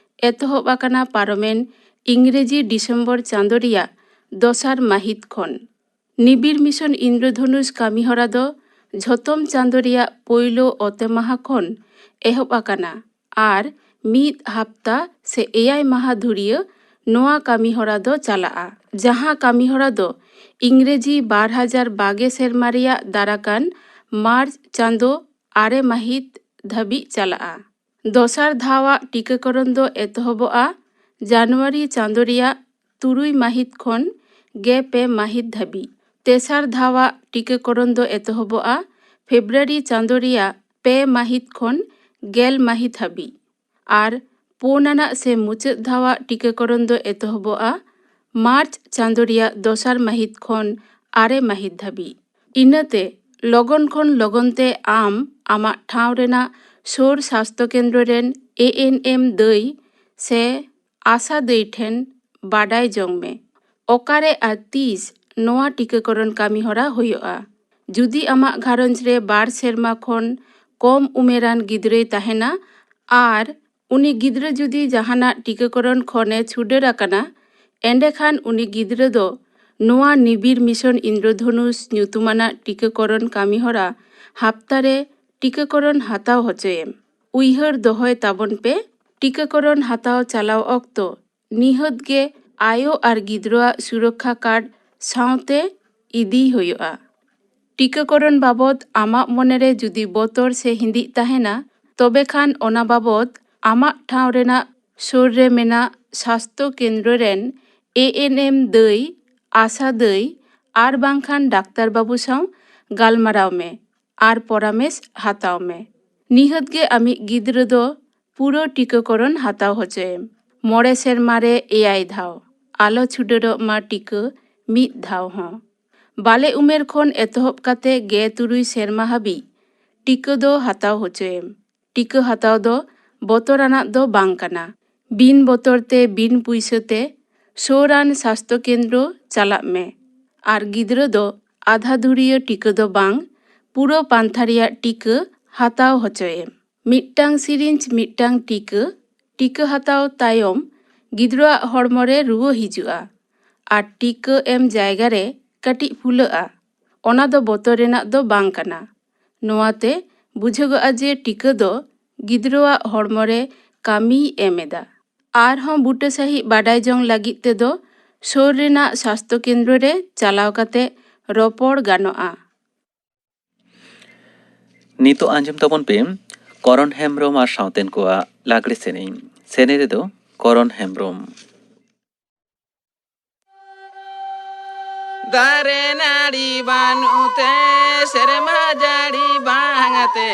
ᱮᱛᱚᱦᱚᱵ ᱟᱠᱟᱱᱟ ᱯᱟᱨᱚᱢᱮᱱ ᱤᱝᱨᱮᱡᱤ ᱰᱤᱥᱮᱢᱵᱚᱨ ᱪᱟᱸᱫᱚ ᱨᱮᱭᱟᱜ ᱫᱚᱥᱟᱨ ᱢᱟᱹᱦᱤᱛ ᱠᱷᱚᱱ᱾ ᱱᱤᱵᱤᱲ mission Indrodhonus ᱠᱟᱹᱢᱤᱦᱚᱨᱟ ᱫᱚ ᱡᱷᱚᱛᱚᱢ ᱪᱟᱸᱫᱚ ᱨᱮᱭᱟᱜ ᱯᱳᱭᱞᱳ ᱚᱛᱮ ᱢᱟᱦᱟ ᱠᱷᱚᱱ ᱮᱦᱚᱵ ᱟᱠᱟᱱᱟ ᱟᱨ ᱢᱤᱫ ᱦᱟᱯᱛᱟ ᱥᱮ ᱮᱭᱟᱭ ᱢᱟᱦᱟ ᱫᱷᱩᱨᱤᱭᱟᱹ ᱱᱚᱣᱟ ᱠᱟᱹᱢᱤᱦᱚᱨᱟ ᱫᱚ ᱪᱟᱞᱟᱜᱼᱟ, ᱡᱟᱦᱟᱸ ᱠᱟᱹᱢᱤᱦᱚᱨᱟ ᱫᱚ ᱤᱝᱨᱮᱡᱤ ᱵᱟᱨ ᱦᱟᱡᱟᱨ ᱵᱟᱜᱮ ᱥᱮᱨᱢᱟ ᱨᱮᱭᱟᱜ ᱫᱟᱨᱟᱠᱟᱱ ᱢᱟᱨᱪ ᱪᱟᱸᱫᱚ ᱟᱨᱮ ᱢᱟᱹᱦᱤᱛ ᱫᱷᱟᱹᱵᱤᱡ ᱪᱟᱞᱟᱜᱼᱟ᱾ ᱫᱚᱥᱟᱨ ᱫᱷᱟᱣᱟᱜ ᱴᱤᱠᱟᱹᱠᱚᱨᱚᱱ ᱫᱚ ᱮᱛᱚᱦᱚᱵᱚᱜᱼᱟ ᱡᱟᱱᱩᱣᱟᱨᱤ ᱪᱟᱸᱫᱚ ᱨᱮᱭᱟᱜ ᱛᱩᱨᱩᱭ ᱢᱟᱹᱦᱤᱛ ᱠᱷᱚᱱ ᱜᱮᱞ ᱯᱮ ᱢᱟᱹᱦᱤᱛ ᱫᱷᱟᱹᱵᱤᱡ᱾ ᱛᱮᱥᱟᱨ ᱫᱷᱟᱣᱟᱜ ᱴᱤᱠᱟᱹᱠᱚᱨᱚᱱ ᱫᱚ ᱮᱛᱚᱦᱚᱵᱚᱜᱼᱟ ᱯᱷᱮᱵᱽᱨᱩᱣᱟᱨᱤ ᱪᱟᱸᱫᱚ ᱨᱮᱭᱟᱜ ᱯᱮ ᱢᱟᱹᱦᱤᱛ ᱠᱷᱚᱱ ᱜᱮᱞ ᱢᱟᱹᱦᱤᱛ ᱦᱟᱹᱵᱤᱡ᱾ ᱟᱨ ᱯᱩᱱ ᱟᱱᱟᱜ ᱥᱮ ᱢᱩᱪᱟᱹᱫ ᱫᱷᱟᱣᱟᱜ ᱴᱤᱠᱟᱹᱠᱚᱨᱚᱱ ᱫᱚ ᱮᱛᱚᱦᱚᱵᱚᱜᱼᱟ ᱢᱟᱨᱪ ᱪᱟᱸᱫᱚ ᱨᱮᱭᱟᱜ ᱫᱚᱥᱟᱨ ᱢᱟᱹᱦᱤᱛ ᱠᱷᱚᱱ ᱟᱨᱮ ᱢᱟᱹᱦᱤᱛ ᱫᱷᱟᱹᱵᱤᱡ᱾ ᱤᱱᱟᱹᱛᱮ ᱞᱚᱜᱚᱱ ᱠᱷᱚᱱ ᱞᱚᱜᱚᱱ ᱛᱮ ᱟᱢ ᱟᱢᱟᱜ ᱴᱷᱟᱶ ᱨᱮᱱᱟᱜ ᱥᱩᱨ ᱥᱟᱥᱛᱷᱚ ᱠᱮᱱᱫᱨᱚ ᱨᱮᱱ ᱮ ᱮᱱ ᱮᱢ ᱫᱟᱹᱭ ᱥᱮ ᱟᱥᱟ ᱫᱟᱹᱭ ᱴᱷᱮᱱ ᱵᱟᱰᱟᱭ ᱡᱚᱝ ᱢᱮ ᱚᱠᱟᱨᱮ ᱟᱨ ᱛᱤᱥ ᱱᱚᱣᱟ ᱴᱤᱠᱟᱹᱠᱚᱨᱚᱱ ᱠᱟᱹᱢᱤᱦᱚᱨᱟ ᱦᱩᱭᱩᱜᱼᱟ᱾ ᱡᱩᱫᱤ ᱟᱢᱟᱜ ᱜᱷᱟᱨᱚᱸᱡᱽ ᱨᱮ ᱵᱟᱨ ᱥᱮᱨᱢᱟ ᱠᱷᱚᱱ ᱠᱚᱢ ᱩᱢᱮᱨᱟᱱ ᱜᱤᱫᱽᱨᱟᱹᱭ ᱛᱟᱦᱮᱱᱟ ᱟᱨ ᱩᱱᱤ ᱜᱤᱫᱽᱨᱟᱹ ᱡᱩᱫᱤ ᱡᱟᱦᱟᱱᱟᱜ ᱴᱤᱠᱟᱹᱠᱚᱨᱚᱱ ᱠᱷᱚᱱᱮ ᱪᱷᱩᱰᱟᱹᱨ ᱟᱠᱟᱱᱟ, ᱮᱸᱰᱮᱠᱷᱟᱱ ᱩᱱᱤ ᱜᱤᱫᱽᱨᱟᱹ ᱫᱚ ᱱᱚᱣᱟ ᱱᱤᱵᱤᱲ ᱢᱤᱥᱚᱱ ᱤᱱᱫᱨᱚᱫᱷᱚᱱᱩᱥ ᱧᱩᱛᱩᱢᱟᱱᱟᱜ ᱴᱤᱠᱟᱹᱠᱚᱨᱚᱱ ᱠᱟᱹᱢᱤᱦᱚᱨᱟ ᱦᱟᱯᱛᱟ ᱨᱮ ᱴᱤᱠᱟᱹᱠᱚᱨᱚᱱ ᱦᱟᱛᱟᱣ ᱦᱚᱪᱚᱭᱮᱢ᱾ ᱩᱭᱦᱟᱹᱨ ᱫᱚᱦᱚᱭ ᱛᱟᱵᱚᱱ ᱯᱮ, ᱴᱤᱠᱟᱹᱠᱚᱨᱚᱱ ᱦᱟᱛᱟᱣ ᱪᱟᱞᱟᱣ ᱚᱠᱛᱚ ᱱᱤᱦᱟᱹᱛ ᱜᱮ ᱟᱭᱳ ᱟᱨ ᱜᱤᱫᱽᱨᱟᱹᱣᱟᱜ ᱥᱩᱨᱚᱠᱠᱷᱟ ᱠᱟᱨᱰ ᱥᱟᱶᱛᱮ ᱤᱫᱤᱭ ᱦᱩᱭᱩᱜᱼᱟ᱾ ᱴᱤᱠᱟᱹᱠᱚᱨᱚᱱ ᱵᱟᱵᱚᱫ ᱟᱢᱟᱜ ᱢᱚᱱᱮᱨᱮ ᱡᱩᱫᱤ ᱵᱚᱛᱚᱨ ᱥᱮ ᱦᱤᱸᱫᱤᱡ ᱛᱟᱦᱮᱱᱟ, ᱛᱚᱵᱮ ᱠᱷᱟᱱ ᱚᱱᱟ ᱵᱟᱵᱚᱫ ᱟᱢᱟᱜ ᱴᱷᱟᱶ ᱨᱮᱱᱟᱜ ᱥᱩᱨ ᱨᱮ ᱢᱮᱱᱟᱜ ᱥᱟᱥᱛᱷᱚ ᱠᱮᱱᱫᱨᱚ ᱨᱮᱱ ᱮ ᱮᱱ ᱮᱢ ᱫᱟᱹᱭ, ᱟᱥᱟ ᱫᱟᱹᱭ ᱟᱨ ᱵᱟᱝᱠᱷᱟᱱ ᱰᱟᱠᱛᱟᱨ ᱵᱟᱹᱵᱩ ᱥᱟᱶ ᱜᱟᱞᱢᱟᱨᱟᱣ ᱢᱮ ᱟᱨ ᱯᱚᱨᱟᱢᱮᱥ ᱦᱟᱛᱟᱣ ᱢᱮ᱾ ᱱᱤᱦᱟᱹᱛ ᱜᱮ ᱟᱢᱤᱡ ᱜᱤᱫᱽᱨᱟᱹ ᱫᱚ ᱯᱩᱨᱟᱹ ᱴᱤᱠᱟᱹᱠᱚᱨᱚᱱ ᱦᱟᱛᱟᱣ ᱦᱚᱪᱚᱭᱮᱢ᱾ ᱢᱚᱬᱮ ᱥᱮᱨᱢᱟ ᱨᱮ ᱮᱭᱟᱭ ᱫᱷᱟᱣ᱾ ᱟᱞᱚ ᱪᱷᱩᱰᱟᱹᱨᱚᱜ ᱢᱟ ᱴᱤᱠᱟᱹ ᱢᱤᱫ ᱫᱷᱟᱣ ᱦᱚᱸ᱾ ᱵᱟᱞᱮ ᱩᱢᱮᱨ ᱠᱷᱚᱱ ᱮᱛᱚᱦᱚᱵ ᱠᱟᱛᱮ ᱜᱮᱞ ᱛᱩᱨᱩᱭ ᱥᱮᱨᱢᱟ ᱦᱟᱹᱵᱤᱡ ᱴᱤᱠᱟᱹ ᱫᱚ ᱦᱟᱛᱟᱣ ᱦᱚᱪᱚᱭᱮᱢ᱾ ᱴᱤᱠᱟᱹ ᱦᱟᱛᱟᱣ ᱫᱚ ᱵᱚᱛᱚᱨᱟᱱᱟᱜ ᱫᱚ ᱵᱟᱝ ᱠᱟᱱᱟ᱾ ᱵᱤᱱ ᱵᱚᱛᱚᱨ ᱛᱮ, ᱵᱤᱱ ᱯᱩᱭᱥᱟᱹ ᱛᱮ ᱥᱳᱨᱟᱱ ᱥᱟᱥᱛᱷᱚ ᱠᱮᱱᱫᱨᱚ ᱪᱟᱞᱟᱜ ᱢᱮ᱾ ᱟᱨ ᱜᱤᱫᱽᱨᱟᱹ ᱫᱚ ᱟᱫᱷᱟ ᱫᱷᱩᱨᱤᱭᱟᱹ ᱴᱤᱠᱟᱹ ᱫᱚ ᱵᱟᱝ, ᱯᱩᱨᱟᱹ ᱯᱟᱱᱛᱷᱟ ᱨᱮᱭᱟᱜ ᱴᱤᱠᱟᱹ ᱦᱟᱛᱟᱣ ᱦᱚᱪᱚᱭᱮᱢ᱾ ᱢᱤᱫᱴᱟᱝ ᱥᱤᱨᱤᱧᱡᱽ, ᱢᱤᱫᱴᱟᱝ ᱴᱤᱠᱟᱹ᱾ ᱴᱤᱠᱟᱹ ᱦᱟᱛᱟᱣ ᱛᱟᱭᱚᱢ ᱜᱤᱫᱽᱨᱟᱹᱣᱟᱜ ᱦᱚᱲᱢᱚ ᱨᱮ ᱨᱩᱣᱟᱹ ᱦᱤᱡᱩᱜᱼᱟ ᱟᱨ ᱴᱤᱠᱟᱹ ᱮᱢ ᱡᱟᱭᱜᱟ ᱨᱮ ᱠᱟᱹᱴᱤᱡ ᱯᱷᱩᱞᱟᱹᱜᱼᱟ᱾ ᱚᱱᱟ ᱫᱚ ᱵᱚᱛᱚᱨ ᱨᱮᱱᱟᱜ ᱫᱚ ᱵᱟᱝ ᱠᱟᱱᱟ᱾ ᱱᱚᱣᱟᱛᱮ ᱵᱩᱡᱷᱟᱹᱜᱚᱜᱼᱟ ᱡᱮ ᱴᱤᱠᱟᱹ ᱫᱚ ᱜᱤᱫᱽᱨᱟᱹᱣᱟᱜ ᱦᱚᱲᱢᱚ ᱨᱮ ᱠᱟᱹᱢᱤᱭ ᱮᱢ ᱮᱫᱟ᱾ ᱟᱨᱦᱚᱸ ᱵᱩᱴᱟᱹ ᱥᱟᱺᱦᱤᱡ ᱵᱟᱰᱟᱭ ᱡᱚᱝ ᱞᱟᱹᱜᱤᱫ ᱛᱮᱫᱚ ᱥᱩᱨ ᱨᱮᱱᱟᱜ ᱥᱟᱥᱛᱷᱚ ᱠᱮᱱᱫᱨᱚ ᱨᱮ ᱪᱟᱞᱟᱣ ᱠᱟᱛᱮ ᱨᱚᱯᱚᱲ ᱜᱟᱱᱚᱜᱼᱟ᱾ ᱱᱤᱛᱚᱜ ᱟᱸᱡᱚᱢ ᱛᱟᱵᱚᱱ ᱯᱮ ᱠᱚᱨᱚᱱ ᱦᱮᱢᱵᱽᱨᱚᱢ ᱟᱨ ᱥᱟᱶᱛᱮᱱ ᱠᱚᱣᱟᱜ ᱞᱟᱜᱽᱲᱮ ᱥᱮᱨᱮᱧ᱾ ᱥᱮᱨᱮᱧ ᱨᱮᱫᱚ ᱠᱚᱨᱚᱱ ᱦᱮᱢᱵᱽᱨᱚᱢ᱾ ᱫᱟᱨᱮ ᱱᱟᱹᱲᱤ ᱵᱟᱹᱱᱩᱜ ᱛᱮ ᱥᱮᱨᱢᱟ ᱡᱟᱹᱲᱤ ᱵᱟᱝ ᱛᱮ,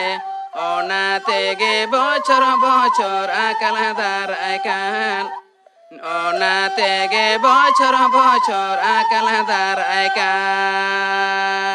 ᱚᱱᱟ ᱛᱮᱜᱮ ᱵᱚᱪᱷᱚᱨ ᱵᱚᱪᱷᱚᱨ ᱟᱠᱟᱞ ᱫᱟᱨᱟᱭ ᱠᱟᱱ᱾ ᱚᱱᱟ ᱛᱮᱜᱮ ᱵᱚᱪᱷᱚᱨ ᱵᱚᱪᱷᱚᱨ ᱟᱠᱟᱞ ᱫᱟᱨᱟᱭ ᱠᱟᱱ᱾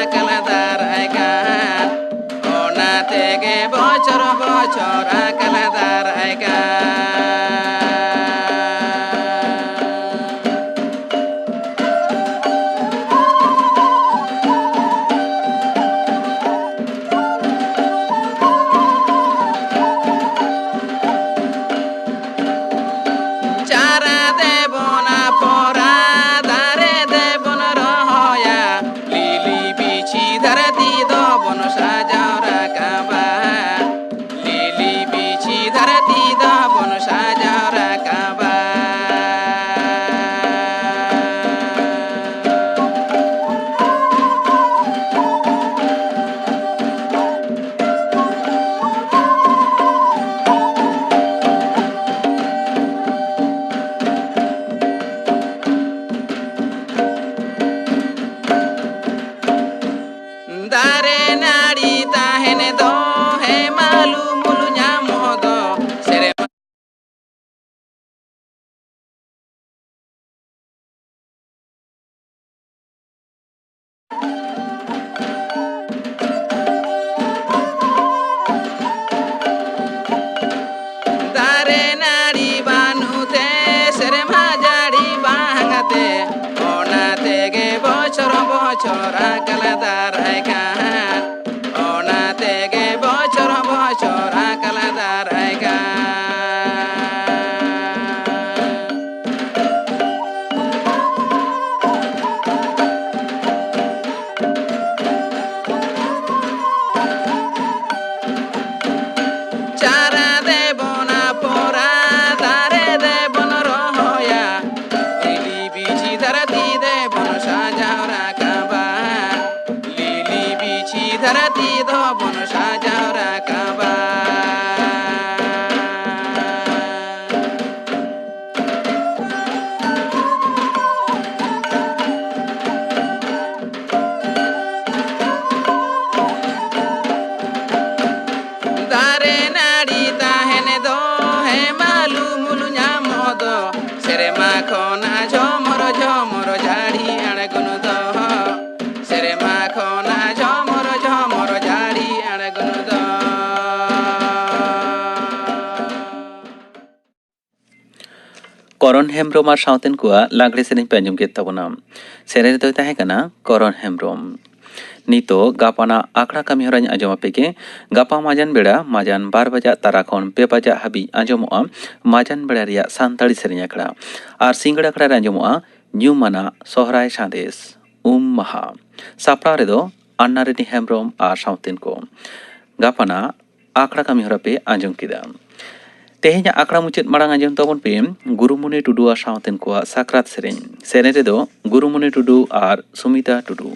ᱟᱠᱟᱞ ᱫᱟᱨᱟᱭ ᱠᱟᱱ, ᱚᱱᱟ ᱛᱮᱜᱮ ᱵᱚᱪᱷᱚᱨ ᱵᱚᱪᱷᱚᱨ ᱟᱠᱟᱞ ᱫᱟᱨᱟᱭ ᱠᱟᱱ᱾ ᱪᱟᱨᱟ ᱫᱮᱵᱚᱱ ᱟᱯᱷᱚᱨᱟ, ᱫᱟᱨᱮ ᱫᱮᱵᱚᱱ ᱨᱚᱦᱚᱭᱟ, ᱞᱤᱞᱤ ᱵᱤᱪᱷᱤ ᱫᱷᱟᱹᱨᱛᱤ ᱫᱚᱵᱚᱱ ᱥᱟᱡᱟᱣ ᱨᱟᱠᱟᱵᱟ, ᱞᱤᱞᱤ ᱵᱤᱪᱷᱤ ᱫᱷᱟᱹᱨᱛᱤ ᱫᱚᱵᱚᱱ ᱥᱟᱡᱟᱣ ᱨᱟᱠᱟᱵᱟ᱾ ᱫᱟᱨᱮ ᱱᱟᱹᱲᱤ ᱛᱟᱦᱮᱱ ᱫᱚ, ᱦᱮᱢᱟᱞ ᱩᱢᱩᱞ ᱧᱟᱢᱚᱜ ᱫᱚ, ᱥᱮᱨᱢᱟ ᱫᱟᱨᱮ ᱱᱟᱹᱲᱤ ᱵᱟᱹᱱᱩᱜ ᱛᱮ, ᱥᱮᱨᱢᱟ ᱡᱟᱹᱲᱤ ᱵᱟᱝ ᱛᱮ, ᱚᱱᱟ ᱛᱮᱜᱮ ᱵᱚᱪᱷᱚᱨ ᱵᱚᱪᱷᱚᱨ ᱟᱠᱟᱞ ᱫᱟᱨᱟᱭ ᱠᱟᱱ, ᱚᱱᱟ ᱛᱮᱜᱮ ᱵᱚᱪᱷᱚᱨ ᱵᱚᱪᱷᱚᱨ ᱟᱠᱟᱞ ᱫᱟᱨᱟᱭ ᱠᱟᱱ᱾ ᱪᱟᱨᱟ ᱫᱮᱵᱚᱱ ᱟᱯᱷᱚᱨᱟ, ᱫᱟᱨᱮ ᱫᱮᱵᱚᱱ ᱨᱚᱦᱚᱭᱟ, ᱞᱤᱞᱤ ᱵᱤᱪᱷᱤ ᱫᱷᱟᱹᱨᱛᱤ ᱫᱮᱵᱚᱱ ᱥᱟᱡᱟᱣ ᱨᱟᱠᱟᱵᱟ, ᱞᱤᱞᱤ ᱵᱤᱪᱷᱤ ᱫᱷᱟᱹᱨᱛᱤ ᱫᱚᱵᱚᱱ ᱥᱟᱡᱟᱣ ᱨᱟᱠᱟᱵᱟ᱾ ᱫᱟᱨᱮ ᱱᱟᱹᱲᱤ ᱛᱟᱦᱮᱱ ᱫᱚ, ᱦᱮᱢᱟᱞ ᱩᱢᱩᱞ ᱧᱟᱢᱚᱜ ᱫᱚ, ᱥᱮᱨᱢᱟ ᱠᱷᱚᱱᱟᱜ ᱡᱷᱚᱢᱚᱨ ᱡᱷᱚᱢᱚᱨ ᱡᱟᱹᱲᱤ ᱟᱬᱜᱚᱱ ᱫᱚ, ᱥᱮᱨᱢᱟ ᱠᱷᱚᱱ ᱠᱚᱨᱚᱱ ᱦᱮᱢᱵᱽᱨᱚᱢ ᱟᱨ ᱥᱟᱶᱛᱮᱱ ᱠᱚᱣᱟᱜ ᱞᱟᱜᱽᱲᱮ ᱥᱮᱨᱮᱧ ᱯᱮ ᱟᱸᱡᱚᱢ ᱠᱮᱫ ᱛᱟᱵᱚᱱᱟ᱾ ᱥᱮᱨᱮᱧ ᱨᱮᱫᱚᱭ ᱛᱟᱦᱮᱸ ᱠᱟᱱᱟ ᱠᱚᱨᱚᱱ ᱦᱮᱢᱵᱽᱨᱚᱢ᱾ ᱱᱤᱛᱚᱜ ᱜᱟᱯᱟᱱᱟᱜ ᱟᱠᱷᱲᱟ ᱠᱟᱹᱢᱤ ᱦᱚᱨᱟᱧ ᱟᱸᱡᱚᱢ ᱟᱯᱮ ᱜᱮ᱾ ᱜᱟᱯᱟ ᱢᱟᱡᱟᱱ ᱵᱮᱲᱟ ᱢᱟᱡᱟᱱ ᱵᱟᱨ ᱵᱟᱡᱟᱜ ᱛᱟᱨᱟ ᱠᱷᱚᱱ ᱯᱮ ᱵᱟᱡᱟᱜ ᱦᱟᱹᱵᱤᱡ ᱟᱸᱡᱚᱢᱚᱜᱼᱟ ᱢᱟᱡᱟᱱ ᱵᱮᱲᱟ ᱨᱮᱭᱟᱜ ᱥᱟᱱᱛᱟᱲᱤ ᱥᱮᱨᱮᱧ ᱟᱠᱷᱲᱟ᱾ ᱟᱨ ᱥᱤᱸᱜᱟᱹᱲ ᱟᱠᱷᱲᱟ ᱨᱮ ᱟᱸᱡᱚᱢᱚᱜᱼᱟ ᱧᱩᱢᱟᱱᱟᱜ ᱥᱚᱦᱨᱟᱭ ᱥᱟᱸᱫᱮᱥ, ᱩᱢ ᱢᱟᱦᱟ᱾ ᱥᱟᱯᱲᱟᱣ ᱨᱮᱫᱚ ᱟᱱᱱᱟ ᱨᱮᱱᱤ ᱦᱮᱢᱵᱽᱨᱚᱢ ᱟᱨ ᱥᱟᱶᱛᱮᱱ ᱠᱚ᱾ ᱜᱟᱯᱟᱱᱟᱜ ᱟᱠᱷᱲᱟ ᱠᱟᱹᱢᱤ ᱦᱚᱨᱟ ᱯᱮ ᱟᱸᱡᱚᱢ ᱠᱮᱫᱟ᱾ ᱛᱮᱦᱮᱧᱟᱜ ᱟᱠᱷᱲᱟ ᱢᱩᱪᱟᱹᱫ ᱢᱟᱲᱟᱝ ᱟᱸᱡᱚᱢ ᱛᱟᱵᱚᱱ ᱯᱮ ᱜᱩᱨᱩᱢᱩᱱᱤ ᱴᱩᱰᱩ ᱟᱨ ᱥᱟᱶᱛᱮᱱ ᱠᱚᱣᱟᱜ ᱥᱟᱠᱨᱟᱛ ᱥᱮᱨᱮᱧ᱾ ᱥᱮᱨᱮᱧ ᱨᱮᱫᱚ ᱜᱩᱨᱩᱢᱩᱱᱤ ᱴᱩᱰᱩ ᱟᱨ ᱥᱩᱢᱤᱛᱟ ᱴᱩᱰᱩ᱾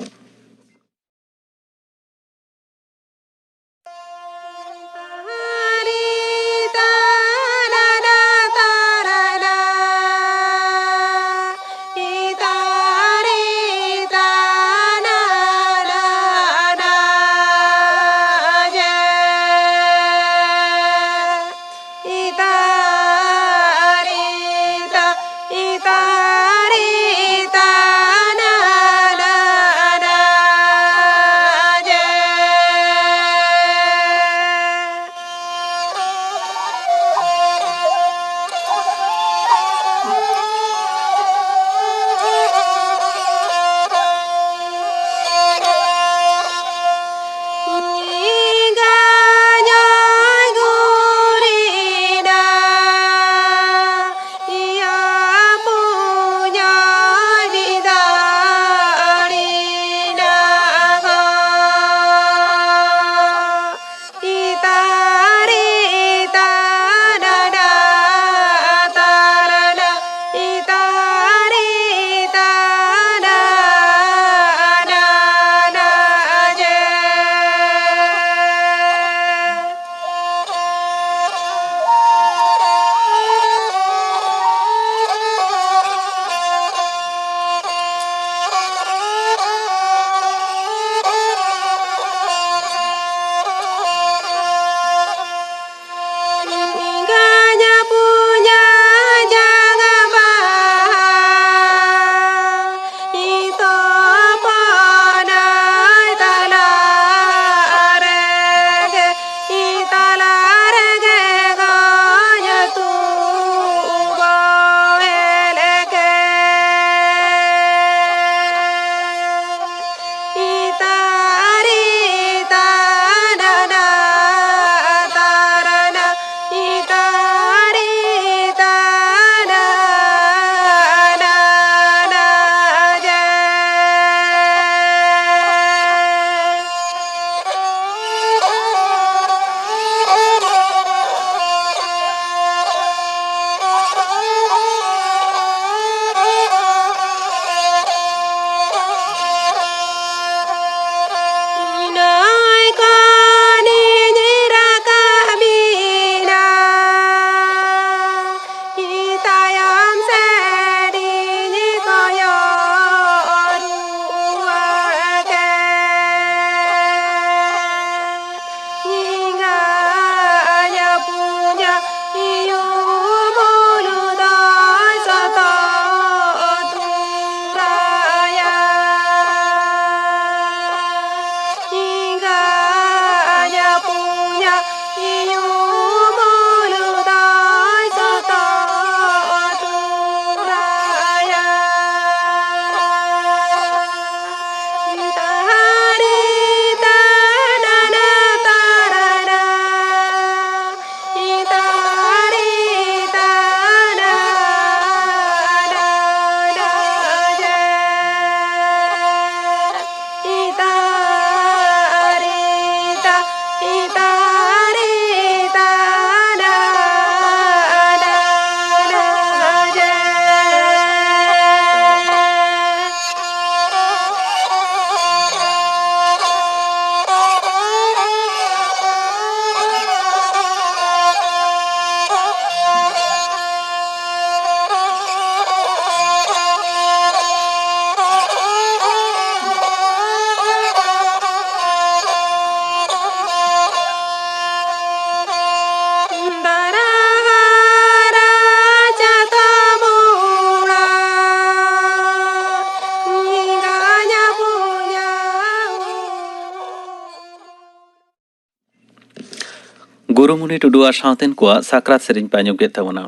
ᱜᱩᱨᱩᱢᱩᱱᱤ ᱴᱩᱰᱩ ᱟᱨ ᱥᱟᱶᱛᱮᱱ ᱠᱚᱣᱟᱜ ᱥᱟᱠᱨᱟᱛ ᱥᱮᱨᱮᱧ ᱯᱮ ᱟᱸᱡᱚᱢ ᱠᱮᱫ ᱛᱟᱵᱚᱱᱟ᱾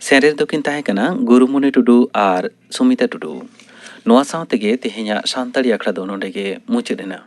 ᱥᱮᱨᱮᱧ ᱫᱚᱠᱤᱱ ᱛᱟᱦᱮᱸ ᱠᱟᱱᱟ ᱜᱩᱨᱩᱢᱩᱱᱤ ᱴᱩᱰᱩ ᱟᱨ ᱥᱩᱢᱤᱛᱟ ᱴᱩᱰᱩ᱾ ᱱᱚᱣᱟ ᱥᱟᱶ ᱛᱮᱜᱮ ᱛᱮᱦᱮᱧᱟᱜ ᱥᱟᱱᱛᱟᱲᱤ ᱟᱠᱷᱲᱟ ᱫᱚ ᱱᱚᱰᱮ ᱜᱮ ᱢᱩᱪᱟᱹᱫ ᱮᱱᱟ᱾